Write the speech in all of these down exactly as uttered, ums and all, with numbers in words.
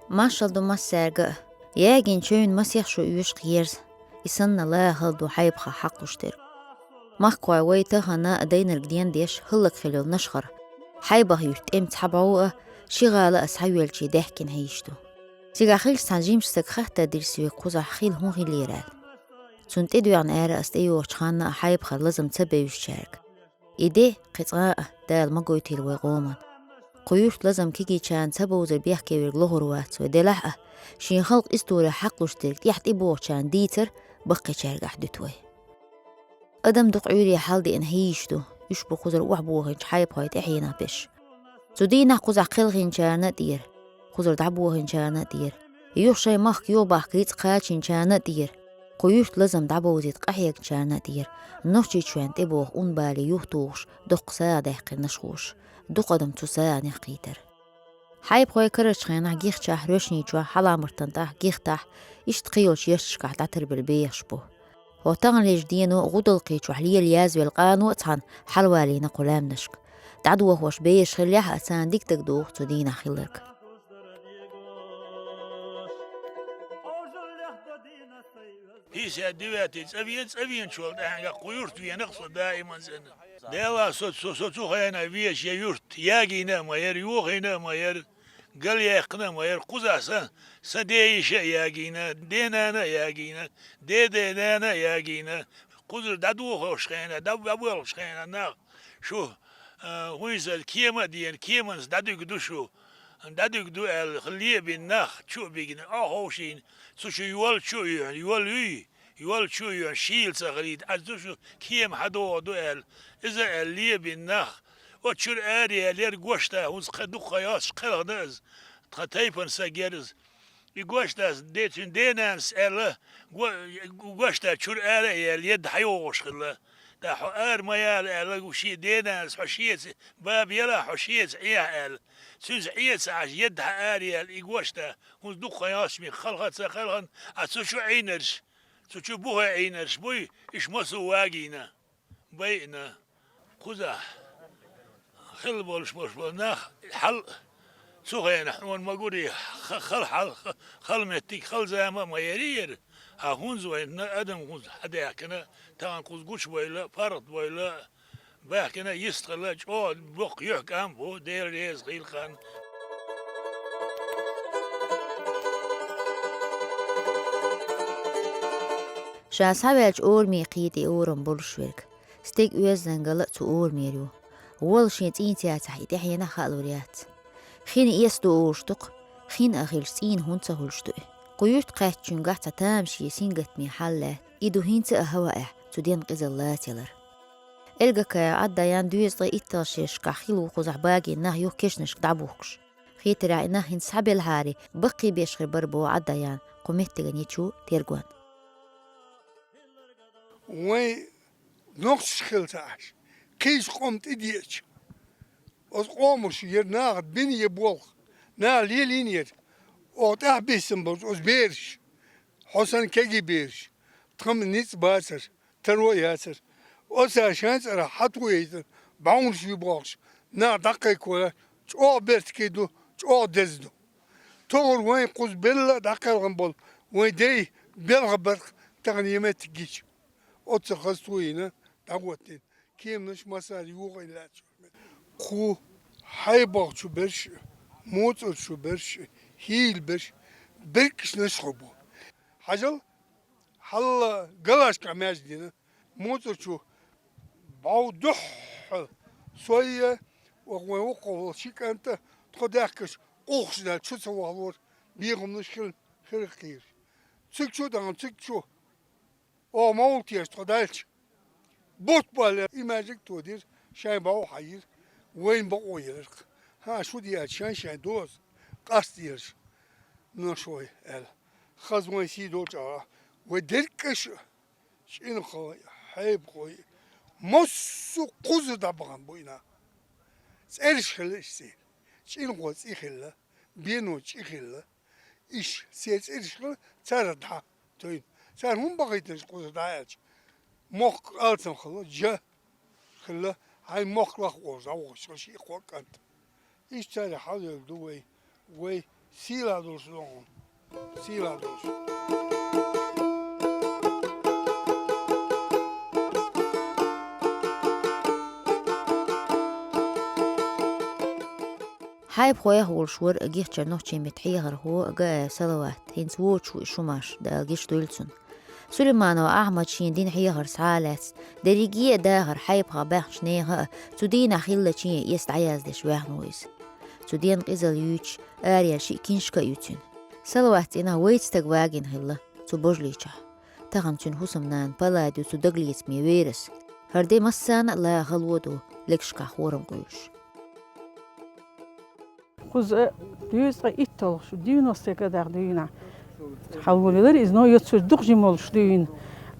Маршалла ду массаьрга а. Ягийна чевнна масех шу оьшу кхерза. И санна ла хала ду Хьайбаха хьакхалуш дерг. Махкахой вай тахана а дайнарг ден деш хӀаллакьхилла йолу Нашхара. Хьайбах-Юьртан тӀеман цхьа бӀов а, ши гӀала а схьайоьллачий даьхкина хьийзаш ду. Цигахь хиллачу цхьана жимачу стага хаттар дира соьга кхузахь хилла хӀун хиллера аьлла. Цунна тӀедоьгӀна ара ас тӀейогӀучу ханна а Хьайбахара лазам ца бевзачаьрга. И де кхин цкъа а Дала ма гойтийла вай къоман. Кху юьртан лазам кегийчарна ца бовзар бехке верг лохур вац вай, делахь а, шен халкъан истори хьакхалуш дерг тӀехь тӀебогӀучарна дийцар баккхийчаьргахь дуьту вай. Адам дукха Ӏуьйре хьалдеана хьийзаш ду, уьш бу кхузара охьабохийначу хьайбахойн тӀаьхьенах берш. Цу дийнахь кхузахь кхелхинчарна а тӀера, кхузара дӀабохийначарна а тӀера, юха шайн махка юхабахка йицкъ кхачийначарна а тӀера, кху юьртан лазам дӀабовзийта къахьегначарна а тӀера, Нохчийчоьнна тӀебогӀу ун бале юхатухуш доккха сагӀа даьккхира Нашхоша, дукха адам цу сагӀанех кхийтира. Хьайбахой карарчу хенахь Гихчахь, Роьшничохь, Хьалха-Мартан тӀехь, Гихтахь, иштта кхийолчу ярташкахь дӀатарбелла бехаш бу. ХӀокху таханлерчу дено ГӀудалкхичохь лела язвелла къано а цхьаьна хьалавалийна кху лаьмнашка. ДӀадохош бераш хиллехь а, царна дика дагадогӀу цу дийнахь хилларг. Пятьдесят девятый цӀа вен, цӀа веначул тӀаьхьа кху юрт венакх со даиман цӀена. Делахь со, со, со цу хенахь везаш я юрт ягийна а ма яра, йохийна а ма яра, галъяьккхина а ма яра. Кхузахь сан, сан ден йиша а ягийна, ден нана а ягийна, ден ден нана а ягийна. Кхузара дӀадохуш хенахь, дӀа-, дӀабоьлхуш хенахь нах шу, а, хӀинца кема а деана, кеманца дӀадуьгу ду шу, дӀадуьгу ду аьлла, лебина нах чу а бигна, Ӏо ховшийна, цу чу йол чу а юьйхина, йол юй, йол чу а юьйхина, шийла ца хилийта, Ӏа цу чу кема хьадогӀу ду аьлла, иза аьлла лебина нах. Оцу чуьра ара яьлла яра Гошта, хӀинца кхе дукха хан йоццуш кхелхина иза, тхан тайпана саг яра иза. И Гошдас, де-, цуьнан денанас аьлла, го-, Гошда чуьра ара а яьлла, едда хьайогӀуш хилла. ТӀаккха хьо ара ма яла аьлла, шен денанас хьо шеца, баба елахь хьо шеца Ӏехьа аьлла. Цуьнца Ӏе ца Ӏаш, едда хьа ара яьлла, и Гошда, хӀинца дукха хан йоццуш мега, кхалха а ца кхелхина, а цу чу Ӏийнарш, цу чу бухе Ӏийнарш буй, иштта массо а вагийна. Байина. Кхузахь хилла болуш болуш болу нах хьал а цу хенахь хьуна ма гурий, ха-, хала хьал, ха-, хала меттиг, хала зама а ма яра яра. Хьан хӀунза вайна адам хӀунза хьадаьхкина, тахана кхуза гучубойла, паргӀатбойла, баьхкина йистхила, чӀогӀа боккха юьхькӀам а бу, Дела реза хийла кхарна. Ша схьаваьлча ораме кхета и орам болуш верг. Стеган оьздангалла а цу орамера ю. Волла шен цӀийна цецахь и тӀаьхьенах хаалур яц. Хин эца ду олуш ду-кх, хин а хилча, цӀийна хӀунда ца хуьлуш ду и? Кху юьрта кхаьччуьнгахь цхьа тамашийна сингаттаме хьал лаьтта, и ду хӀинца а хӀаваэхь цу денна къизалла лаца ялар. Эльгакаев Ӏадда-Ян доьзткъе итталгӀачу шерашкахь хилла ву кхузахь багийна нах юха кешнашка дӀабухкуш. Хетарехь, и нах хӀинца схьабелхьара, баккхий беш хир бара боху Ӏадда-Ян кху меттиган ечу тергонна. Вайн нохчаш хила ца Ӏаш, кхечу къоман тӀе деача, оцу къомаша яра наха бина я болх, наха лелийна яра. Оха тӀаьхьа биссина болчу оцу бераш, хьо санна кегий бераш, тхан ницкъ бацара, таро а яцара. Оцара шайн цӀарах хьатохийтина, бӀаьвнаш ву бохуш, нах дӀакхайкхо, чӀогӀа бертахь ду, чӀогӀа деза ду. Тохара вайн кхуза белла а дӀакхелхина болу вайн ден белхан баркъ тахана я меттиг гича. Оццул хаза тухийна, дӀагӀоттийна. Кеманаш массара а юхайна лаьтташ. Кху Хьайбахчу берш, МоцӀарчу берш, хӀийла берш, беркаш Нашхо бу. Хьажал, хьалла галашкахь маьждиг дина, МоцӀарчу бӀов дуьххьал, со а, оха вайн вукхо волу ши кӀант а, тхо даьхкича, къухуш даьлла чу ца вахалора, бехамнаш хила, хирах кхийраш. Цига чу а дахана, цига чу. Оха ма вултеш тхо даьлча. Бутт баьлла, и маьждиг а тодира, шайн бӀов хьаийра, вайна бакъо елира-кх. ХӀан, шу деача, шайн-шайн доза къастделаш, Нашхой, аьлла. Хаза вайн сий долчу агӀор, вай дерригаш а, чӀинхой, хьайбахой, массо а кхузара дӀабахана бу и нах. ЦӀераш хилла иштта цӀий, чӀинхой цӀий хилла, бено чӀий хилла. Иш, се цӀераш хила, цара дӀа тойна. Цара хӀун бахийтанаш кхуза дӀа аьлча. Мохк алцам хила, жа хила, хьай мохк лах оз, авгъаш хила ши кхо кӀант. Иштта цара хьалдойлу ду вай, вай сийла долуш ду хьуна. Сийла долуш. Хьайбахойх волуш вара Гихчара нохчийн меттан хьехархо Гаев Салават, хӀинца воцуш ву и шо, Маша, Дала гечдойла цунна. Сулейманов Ахьмад шен дина хьехар схьа а лаьцна, дерриге а дахар Хьайбахахь баьхначу нехан а, цу дийнахь хиллачийн а эца дӀаяздеш ваьхна ву иза. Цу денна къизалла юьйцуш, араяьлла шиъ киншка а ю цуьнан. Салават цӀийнахь вайца стаг вагийна хилла цу божалличохь. Тахана цуьнан хӀусамнана Палладиев цу дагалецаме вер аса. ХӀара де массарна а лагӀа хало ду, легашкахь хорам къуьйлуш. Кхуза дуьйцу ткъа итталгӀа шу, девяностые годах дуьйна. Хьалволавелира иза, но йоццуш дукха жима волуш дуьйна,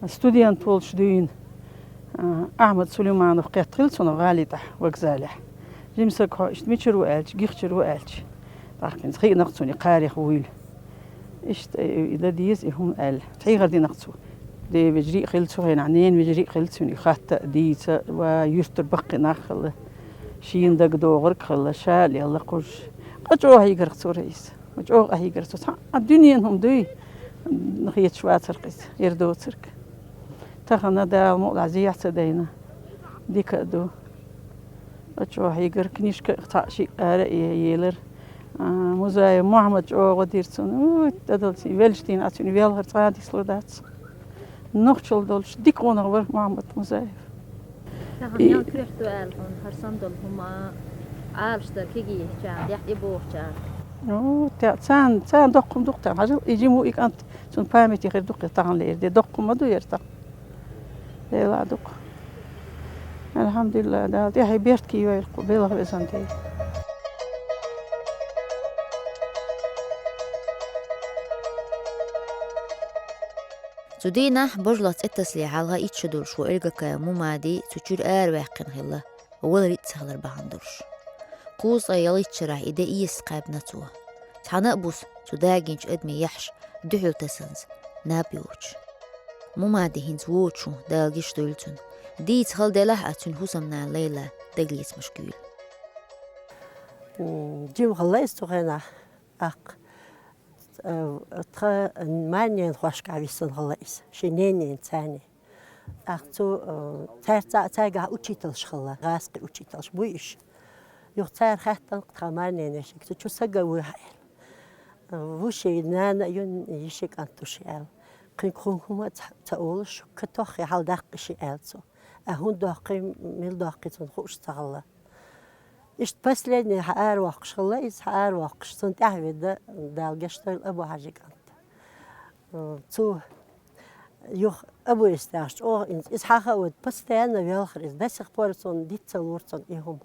студент волуш дуьйна. А, Ахьмад Сулейманов кхетта хилла цунах гӀали тӀехь, вокзалехь. Жима саг хьо иштта мичара ву аьлча, Гихчара ву аьлча. ТӀаккха хӀинца хиъна-кх цунна и кхарих вуйла. Иштта и, и дан деза и хӀума аьлла. Хьехар дина-кх цо. Ден вежарий а хилла цу хенахь, ненан вежарий а хилла цуьнан, хатта а, дийца а, ва юьртара баккхий нах а хилла. Шена дагадогӀург а хилла, ша а лелла кхуза. Къа чӀогӀа хьийгара-кх цо, Раиса. Ма чӀогӀа къахьийгара цо. Цхьа а дуьненан хӀума дуй, хеташ вацара-кх иза, эр доцург. Тахана Дала мукъалахь зехьа ца дайна. Дика а ду. Къа чӀогӀа хьийгара, книжка а цхьаъ-шиъ ара а елира. А, Музаев Мухьаммад чӀогӀа дира цунна. Уй, тӀадалций, велча дийнахь цуьнан велхар цкъа а дислур дац. Нохчалла долуш дика гӀунах вара Мухьаммад Музаев. Тахана И- мел куьйхьа ду аьлла хьуна хӀара санна долу хӀума, Ӏалашдар кегийчарна, тӀехь тӀебогӀучарна? Ну, те-, царна, царна доккха хӀума ду-кх тахана. Хьажал, и жима ву и кӀант, цунна памяти хир ду-кх тахана лер де. Доккха хӀума ма ду яра тахана. Дела а ду-кх. Алхьамдулиллахь, Дала тӀаьхье беркате йойла-кх кху белхан везан Дела. Цу дийнахь божаллах цӀе тасале хьалха итт шо долуш ву Эльгакаев Мумади цу чуьра араваьккхина хилла, валар итт ца хилар бахьана долуш. Кхузткъе ялхитта шарахь и де эсца кхаьбна цо. Цхьана а буса цу дагийначу адамийн яхьаш дуьхьал тасанза наб йоцуш. Мумади хӀинца воцуш ву, Дала гечдойла цунна. Дийца хала делахь а, цуьнан хӀусамнана Лайла дагалецамашка юьйлу. М, жима хилла иза цу хенахь, тӀаккха, э, тхан марненан хошкахь висина хилла иза, шен ненан царний. ТӀаккха цу, э, цаьрца-, цаьргахь учительш хилла, гӀазкхи учительш буй уьш. Юха цара хаьттина-кх тхан марненашка, цу чу саг а вуй хьан аьлла. Ву шен нана а ю, йиши кӀант ву шен аьлла. Кхин кхунна хӀума а ца, ца олуш, катоххий хьаладаккха шен аьлла цо. Ай хӀунда доккхий, мила доккхий цунна хууш ца хилла. Иштта последний хьа аравоккхуш хилла иза, хьа аравоккхуш, цунна тӀаьхьа веда, Дала гечдойла, Абу-Хьажин кӀант. Цу юха Абу Истагъаш чӀогӀа инза. Иза хьаха а вада, постоянно велхар иза. До сих пор цунна диц ца лора цунна и хӀума.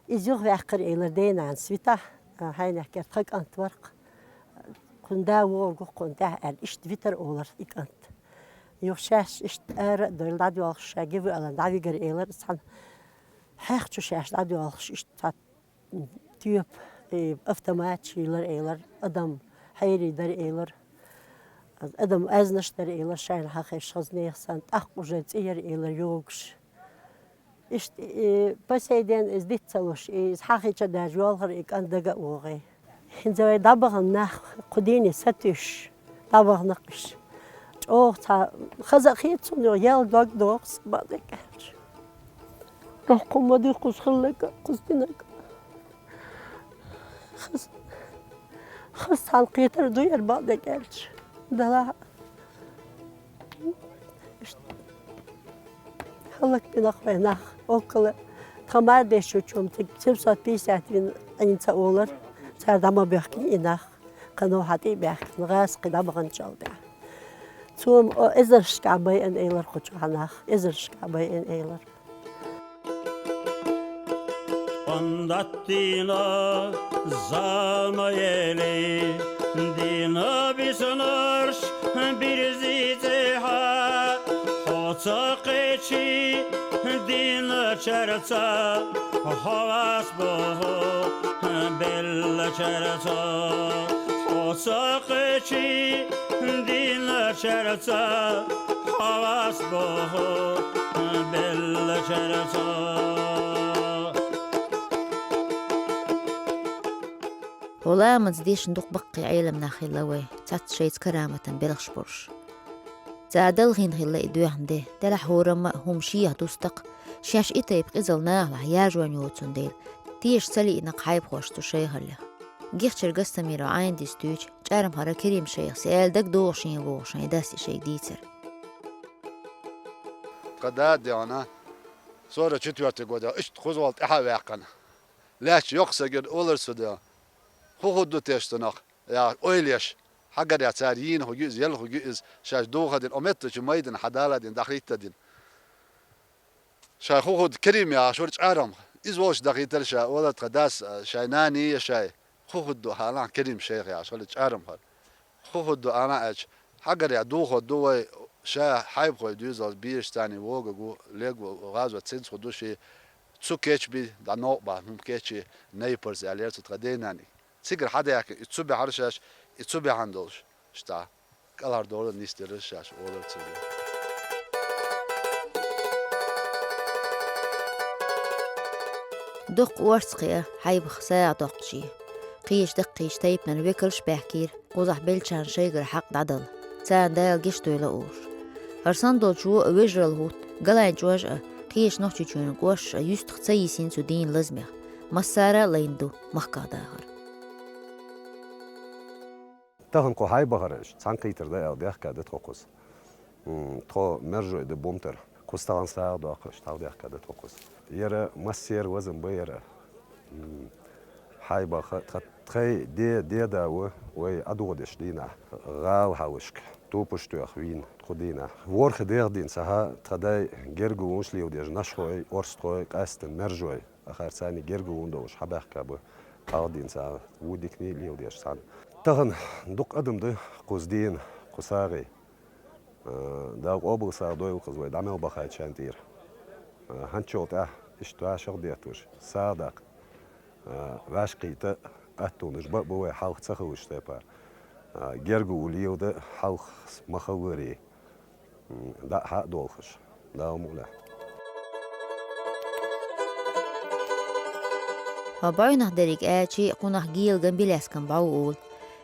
Иза юха ваьккхира элира ден-нанас: «Витахь, хьайнехкера тхан кӀант вара-кх. Кхуьнан да вогӀург ву-кх кхунна тӀехь», — аьлла, иштта витар олура и кӀант. Юха шаьш иштта ара а дойлла дӀадоьлхуш, ша гивуалан дӀавигар элира, цхьана хьех чу шаьш дӀадоьлхуш, иштта цхьа тоьпа, и, автоматаш йиллар элира, адам хьерий дара элира, адам аьзнаш дара элира, шайна хьахезаш хаза нехан санна, тӀаккха уже цӀе яра элира йогуш. Иштта, и, по сей день иза диц ца луш, и, иза хьахийча даже йолхара и кӀант дага а вогӀий. ХӀинца вай дӀабахана нах кху дийне сатуьйсуш, дӀабахана-кх уьш. ЧӀогӀа цхьа хаза а хета цунна, ял дог доху сан, бакъдерг аьлча. Доккха хӀума ма ду кхуза хилларг а, кхуза динарг а. Хаза, хаза цхьана кхетар ду яра, бакъдерг аьлча. Делахь а. Иштта. ХӀаллакбина-кх вай нах. Оккхала тхан мардешучу цига семьсот пятьдесят вина Ӏийна ца олура, цара дӀа ма боьхкина и нах. Кхано хьа тӀе а баьхкина, гӀазкхи дӀабаханчул тӀаьхьа. Цо-м, о, эзаршкахь байина элира кху чохь нах, эзаршкахь байина элира. Андаттина зама ели, дина бисинарш бирзи цӀехьа, хьо ца кхечи дина чарца, хьо вас боху белла чарца, хьо Со кхечи динлачарца, хьо вас боху беллачарца. Гьо ламаз дешна дукха баккхий Ӏелам нах хилла вай, цхьацца шайца караматан белхаш болуш. Ца далхийна хилла и доьхна де, делахь хӀорамма а хӀума шех дустакх, шаьш и тайпа къизал нахалахь яжон йоцун дела, теша ца лиънакх хьайбахош цу шайхаллех. Гихчир Гастамиров Ӏайндис туьйчу чӀармхара Керим шайхас аьлла дагадогӀу шен вогӀу шайн дас и шайга дийцар. Кхада а деана, сорок четвёртый года, иштта кхуза волу тӀаьхьа а ваьккхина. Лаьтташ йоккха са гира олар цу де. ХӀун хӀуд ду теша цунах? Я, ойла еш, хьагарехь цара йийна хӀугу иза, елла хӀугу иза, шаьш духадина, о меттачу майдана хьадаладина, дӀахӀиттадина. Шай хӀун хӀуд Керим яхаш вара чӀарам. Иза волчу дахийтар ша, олар тхан дас, шай нани я шай. ХӀун хӀуд ду хьалахь Керим шайх яхаш вара чӀарам хӀара. ХӀун хӀуд ду ана аьлча, хьагарехь духадду вай, ша хьайбахой дуьйзалц бийраш царний вогагу, легу гӀазот цинца хӀу ду ши, цу кечби, дӀа новкъа бахьа хӀума кечи, найпарс аьлла яра цу тхан дей-наниг. Цигара хьадаьхкина, и цу баьхьара шаьш, и цу баьхьана долуш, шта, кӀалхардовла нисделира шаьш, олар цигара. Дуккха орца кхиа хьайбах сагӀа доккхучий. Кхечу даккхийчу тайпанан векалш а баьхкийра, кхузахь беллачарна шайгара хьакъ дӀадала, царна Дала гечдойла олуш. ХӀара санна долчо а вежаралла хӀутту, галайн чӀож а, кхечу Нохчийчоьнан кӀошташ а юьстах ца йисина цу дийнан лазамех. Массара а лайна ду махках дахар. Тахана кху хьайбахара иштта цхьаьнакхийтар дан аьлла дехка дан тхо кхуза. М, тхо мержой дан бумтар. Кхуза тахана сагӀа доккхуш, тхьалдехка дан тхо кхуза. Яра массера вазам бан яра. М, хьайбаха тха, тхай де, деда ву, вай ӀадугӀа деш дийнахь. ГӀала хьалушка, тупаш тоьхна вийна кху дийнахь. ВорхӀ дегӀ дийна сахьа тха дай герга вунаш леладеш нашхой, орстхой, къаьстина мержой. Ахар царний герга вун долуш, хьабаьхка бу, кхалдина цара ву дикний леладеш царна. Тахана дукха адам ду кхуза дийна, кху сагӀий. Э, Дала къобал сагӀа дойла кхуза вай дӀа мел бахайчарна тӀера. Э, хӀанччул тӀаьхьа иштта ваьшагӀ детталуш, сагӀа даккха. Э, ваьш кхийта, аттонаш бан а бу вай хьалха ца хилуш тайпа. Э, герга ву леладан хьалха ма халларий. М, дӀа а хьа а долхуш, Дала мукъ лахь. Хьо бӀойнах дерриг аьлчи, кхунах гелган билаьскан бӀов олу.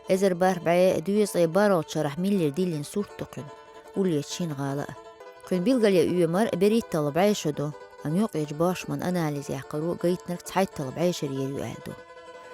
Эзар бархӀ бӀе дезткъе бархӀалгӀачу шарахь миллера диллина сурт ду кхуьнан, уллечу шина гӀала а. Кхуьнан билгалъян оьмар берхӀитталгӀа бӀе шо ду, амма юкъерчу бошман анализ яккхаро гайтинарг цхьайтталгӀа бӀе шарера ю аьлла ду.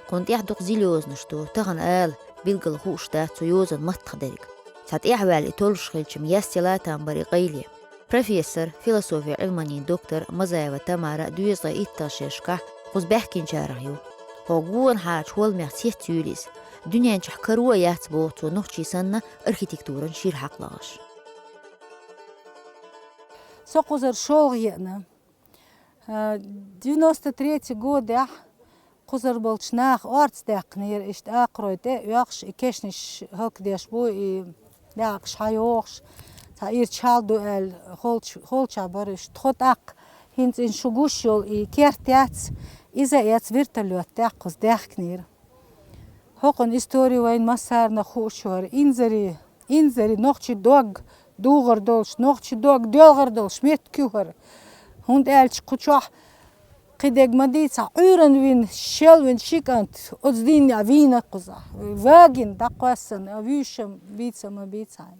Кхунна тӀехь дукха зил йозанаш ду, тахана ала, билггал хууш дац цу йозанан маттах дерг. Цхьа тӀехваьлла и толлуш хилча-м, ястила там бара и къайле. Профессор, философи Ӏилманийн доктор Мазаева Тамара дезткъе итталгӀачу шерашкахь кхуза баьхкинчарах ю. Хьо гонахьарчу хӀолламех цецйуьйлу иза. Дуьнен чохь каро а яц боху цо нохчий санна архитектуран шира хьакъ лахаш. Со кхузара шолгӀа еана. Э, девяносто третий годехь кхузара болчу наха орца даьккхинера иштта акхарой тӀе а оьхуш, и кешнаш хӀаллакдеш бу, и бӀаьхкаш хьайохуш, цхьа ирча хьал ду аьлла, холчу-, холчахь бара уьш. Тхо тӀаккха хӀинца ин шу гуш йолу и керт яц, иза а эцна вертолёт тӀехь кхуза даьхкинера. ХӀокхуьнан истори вайн массарна хууш вара. Инзаре, инзаре нохчи дог дугӀар долуш, нохчи дог доьлхур долуш меттиг ю хӀара. ХӀунда аьлча кху чохь кхидерг ма дийцахь, Ӏуьйранна вина, шел вина ши кӀант оцу дийнахь вийна кхузахь. Вагина дӀакхоьссина, а вуьйш-м бийца ма бийцахьа.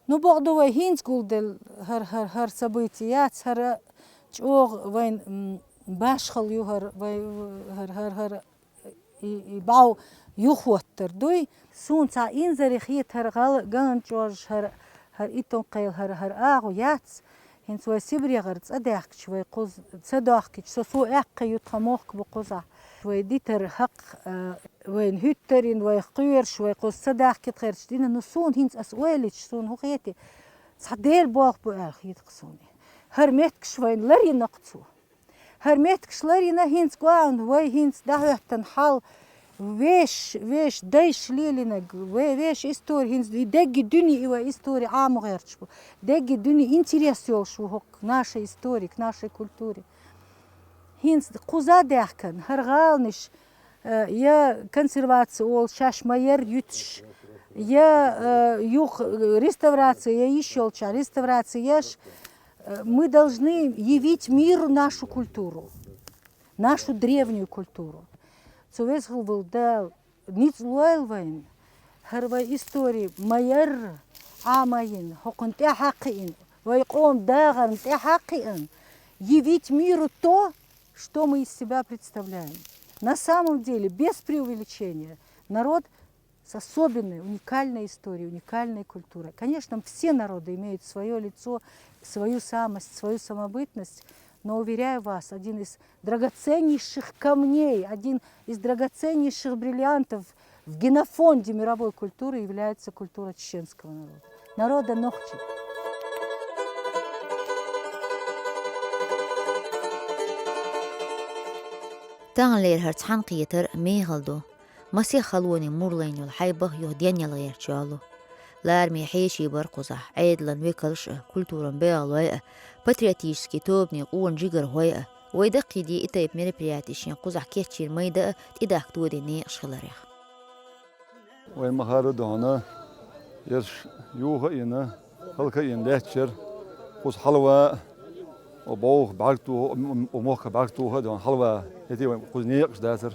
Ну, боху ду вай хӀинца гулделла хӀара, хӀара, хӀара событие яц, хӀара чӀогӀа вайн, м, башхалла ю хӀара, вай, хӀара, хӀара, хӀара и, и бӀов юхахӀоттар дуй. Суна цхьа инзаре хета хӀара гӀала а, галан чӀожаш хӀара, хӀара иттанкхел хӀара, хӀара агӀо яц. ХӀинца вай СибрегӀара цӀа даьхкича, вай кхуза ца дохкича, со, со аьккхий ю, тхан мохк бу кхузахь. Вай дитар хӀакх, а, вайна хӀуьттарин, вайх кхоьруш, вай кхуза ца дахкийта херча дина, ну, суна хӀинца ас ойла йича, суна хӀун хетий, цхьа Делан болх бу аьлла хета-кх суна. ХӀара меттигаш вайна ларйина-кх цо. ХӀара меттигаш ларйина, хӀинца гуьйцу вай, хӀинца дӀахӀоьттина хьал, вешан, вешан дайша лелийнарг, вай, вешан истори, хӀинца и дерриге дуьне, и вай истори Ӏамо гӀерташ бу. Дерриге дуьне интерес йолуш ву хӀокху нашей истори, к нашей культуре. ХӀинца кхуза даьхкина, хӀара гӀаланаш, Э, я консервация олуш шаьш ма-ярра юьтуш, я, э, юха, э, реставрация, я йиш йолчохь реставрация еш. Э, мы должны явить миру нашу культуру, нашу древнюю культуру. Цу веза волу Дала ницкъ лойла вайна, хӀара вайн истори ма-ярра Ӏама йина, хӀокхунна тӀаьхьа а кхиъна, вайн къоман дагӀарна тӀаьхьа а кхиъна, явить миру то, что мы из себя представляем. На самом деле, без преувеличения, народ с особенной, уникальной историей, уникальной культурой. Конечно, все народы имеют свое лицо, свою самость, свою самобытность, но, уверяю вас, один из драгоценнейших камней, один из драгоценнейших бриллиантов в генофонде мировой культуры является культура чеченского народа, народа нохчий. Таханлера хӀара цхьаьнакхетар мехала ду. Масех халонийн мур лайна йолу хьайбах юха денъяла гӀерташ йолу. Лараме хьеший бара кхузахь, Ӏедалан векалш а, культуран бегӀалой а, патриотически тобанийн къона жигархой а. Вай даккхийде и тайпа мероприятеш шен кхузахь кечйина майда а, тӀедахка тодина некъаш хиларех. Вайн ма-хаара а ду хьуна, ерш юха а йина, хӀаллак а йина лаьтташ яра, кхуза хьалава а, о бӀовгӀа бӀаьрг тоха, о мохк бӀаьрг тоха а ду хьуна хьалава, хӀетте а вайн кхуза некъаш дацара.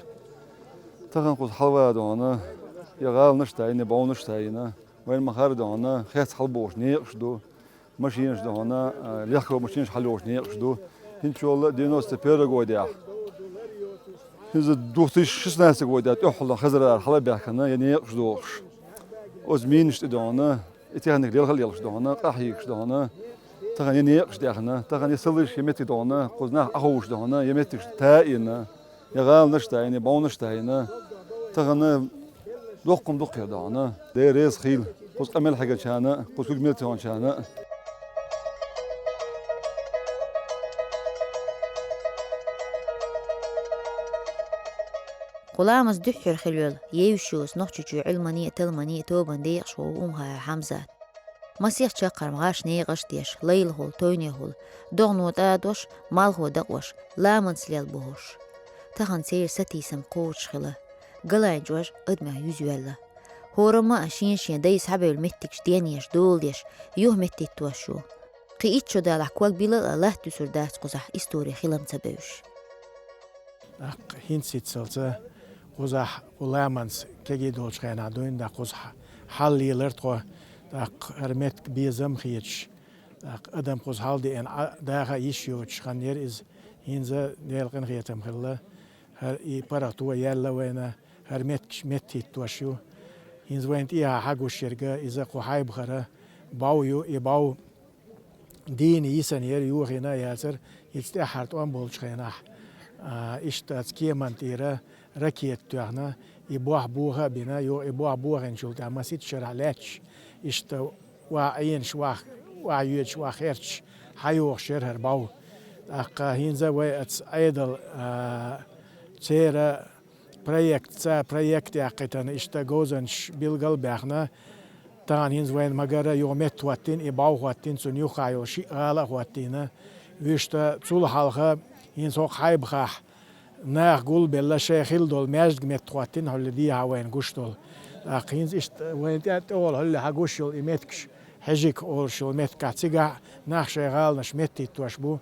Тахана кхуза хьалава а ду хьуна, я гӀаланаш а тайна, я бовнаш а тайна, вайн ма-хаара а ду хьуна, хец хьалабохуш некъаш ду. Машинаш ду хьуна, а, легковой машинаш хьалайогӀуш некъаш ду. ХӀинцачул девяносто первый годехь, хӀинца две тысячи шестнадцатый годехь тӀехула хазарара хьала а баьхкина, я некъаш дохуш. Оцу минаш тӀе ду хьуна, и техника лелха а лелхаш ду хьуна, къахьоьгуш ду хьуна. Тахана я некъаш даьхна, тахана я салазаш я меттиг ду хьуна, кхуза нах Ӏаховшуш ду хьуна, я меттигаш тайина. Я гӀаланаш а тайна, я бовнаш а тайна, тахана доккха хӀума дукха хир ду хьуна. Дела реза хуьлда кхуза къамел хьегначарна а, кхуза куьг мел тоьхначарна а. Кху ламаза дуьххьара хилла йолу евзаш ю оцу Нохчийчоьнан Ӏилманийн а, талламийн а тобанан декъашхо Умхаев Хьамзат. Масех чаккхарма гӀаш некъаш а деш, лайлахула, тойнехула, догӀано тӀадош, малхо дакъош, ламанца лелла бохуш. Тахана церан сатийсам кхочуш хилла. Галайн чӀож адамех юьзаваьлла. ХӀораммо а шен-шен дайн схьабевлла меттигаш денъеш, доладеш, юха меттахӀиттош ю. Кхин итт шо далахь ког билла а латта юьсур дац кхузахь истори хилам ца бевзаш. ТӀаккха хӀинццалц кхузахь кху ламанца кегий долчу хенахь дуьйна, тӀаккха кхуза хьал лелара тхо, тӀаккха хӀара меттиг безам а хеташ, тӀаккха адам кхуза хьал деана, Ӏа даха а йиш йоцуш хан яра иза, хӀинца Делан къинхетам хилла, хӀара и паргӀато яьлла вайна, хӀара меттигаш меттахӀиттош ю. ХӀинца вайна тӀехьа хьагуш ерг иза кху хьайбахара бӀов ю, и бӀов дийна йисина яра, йохийна а яцара, иза тӀаьххьара тӀом болчу хенахь, а, иштта оцу кеманна тӀера ракета тоьхна, и бохь боха а бина, юха и бохь бохийначул тӀаьхьа масийтта шарахь лаьтташ, иштта охьа Ӏенаш, охьа, охьа йоьдуш, охьа херчаш хьайогӀуш яра хӀара бӀов. ТӀаккха хӀинца вай оцу Ӏедал, а, церан проект, цара проект яьккхийтина, иштта говзанчаш билгал а баьхна, тахана хӀинца вайна ма-гарра юха метта хӀоттийна, и бӀов хӀоттийна, цунна юххехь йолу шиъ гӀала а хӀоттийна. Вуьшта цул хьалха хӀинца хӀокху хьайбахахь наха гулбелла, шайн хилла долу маьждиг метта хӀоттийна, хьуьлла дехьа вайна гуш долу. ТӀаккха хӀинца иштта вайна тӀе, тӀехула хьуьлла хьагуш йолу и меттигаш, Хьежик олуш йолу меттигехь, цигахь нах шайн гӀаланаш меттахӀиттош бу,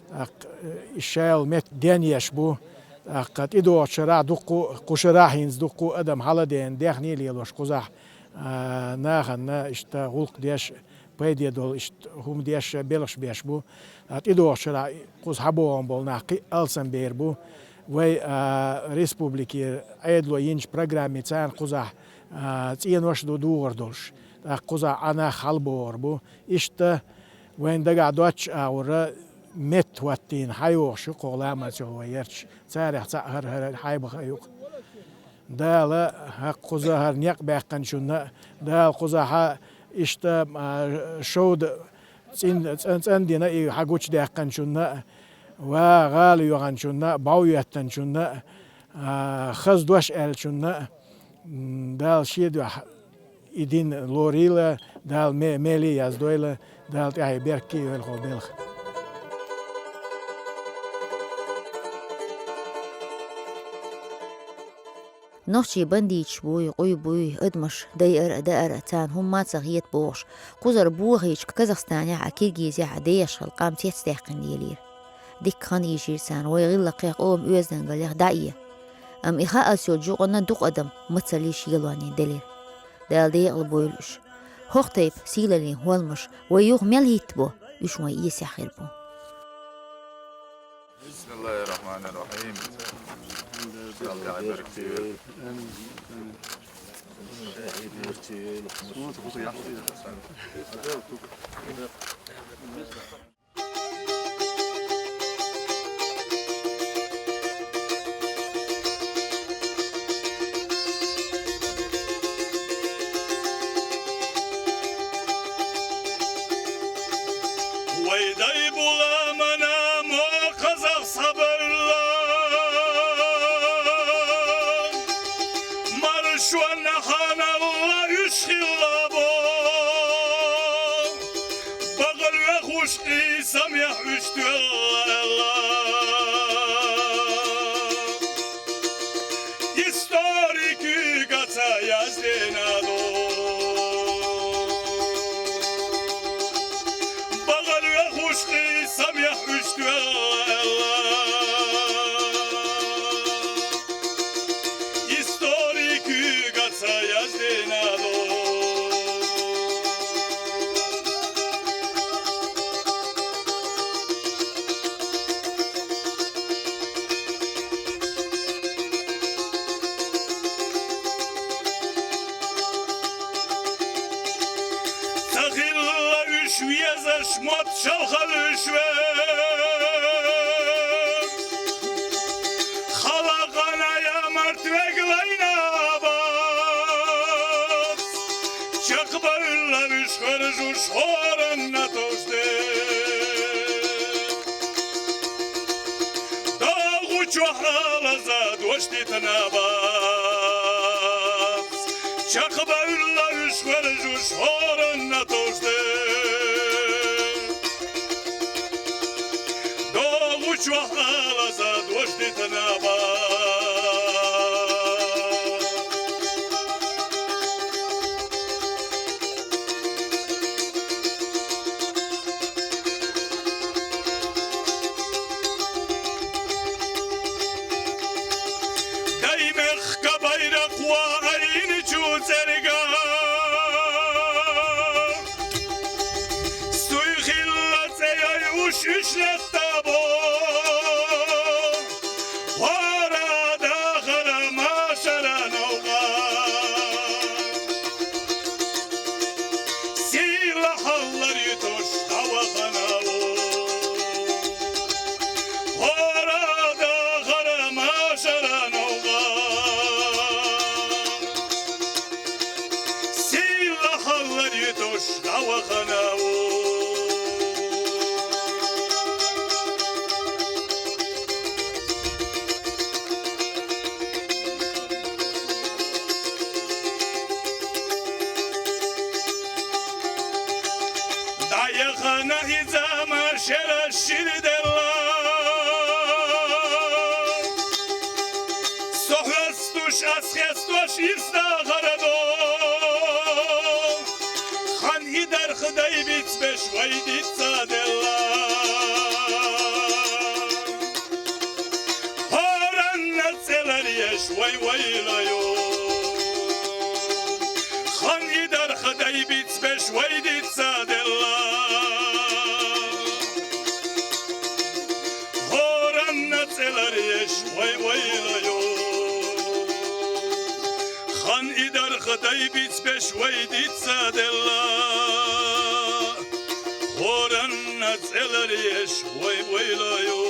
тӀаккха, э, и шайолу метта денъеш бу. ТӀаккха тӀедогӀучу шарахь дуккха, кху шарахь хӀинца дуккха адам хьала а деана, даьхни а лелош кхузахь, а, нахана иштта гӀуллакх деш, пайде долу иштта хӀума деш, белхаш беш бу. А, тӀедогӀучу шарахь кхуза хьабогӀун болу нах кхин а алсамбер бу. Вай, а, республикера Ӏедало йинчу программи царна кхузахь, а, цӀенош а ду дугӀур долуш. ТӀаккха кхузахь Ӏа нах хьалабогӀур бу. Иштта вайна дагахь доцчу агӀора метта хӀоттийна хьайогӀуш ю кху ламанца йолу вай ярташ. Царех цхьаъ хӀара, хӀара хьайбаха а ю-кх. Дала хӀокху кхуза хӀара некъ баьккхинчунна а, Дала кхузахь иштта, а, шовда цӀин-, цӀан-, цӀандина и хьан гучудаьккхинчунна а, ва гӀала йоьхначунна а, бӀов йоьттинчунна а, а, хаза дош аьллачунна а, м, Дала шен дуьхьа и дин лорийла, Дала ме-, меле а яздойла, Дала тӀаьхье беркате а йойла хӀокху белхан. Нохчий бандиташ буй, къуй буй, адамаш дайар а, даар а, царна хӀумма ца хета бохуш, кхузара бохийча Казахстанехь а, Киргизехь а дехаш хилла къам цецдаьккхина лелийра. Дикка хан ийшира царна, вай гӀиллакхех, къоман оьздангаллех дӀа а. Амма и хаалц йолчу юкъанна дукха адам мацаллин шелонийн делира. Дала декъала бойла уьш. ХӀокху тайпа сийлаллин хӀолламаш вай юха мел хӀиттабо, уьш вайн эсехь хир бу. بسم الله الرحمن الرحيم. Вай дай буламана мо казах сабарла, маршонна хьаналла уьш хилла бо. Бакъал вехуш къийсамехь уьш тоьлла. Историкуьйга ца яздина ду. Бакъал вехуш къийсамехь уьш тоьлла. Историкуьйга ца яздина ду. Ца хилла уьш везаш, мотт шалхалла уьш вер. Хала къана я март веглайна бац. Чекхбевлла уьш хержуш хӀоранна товш де. ДогӀучохь алаза дош дитина бац. Чекхбевлла уьш хержуш хӀоранна товш де. ДогӀучохь алаза дош дитина бац. Даймехка байракх ваийначу цӀерга суй хилла цӀе йойуш уьш летта бо. ХӀора дахара машара новкъа. Сийлахь хьаллар йитуш дӀавахана ву. ХӀора дахара машара новкъа. Сийлахь хьаллар йитуш дӀавахана ву. ДӀаяхана иза машара ширделла. Со хьестуш, ас хестош, ирс дахара до. Хан и дарх дай бицбеш вай дицца делла. ХӀоранна цӀе ларъеш вай вайла ю. Хан и дарх дай бицбеш вай дицца делла. ХӀоранна цӀе ларъеш вай вайла ю. Хан и дарх дай бицбеш вай дицца делла. ХӀоранна цӀе ларъеш вай вайла ю.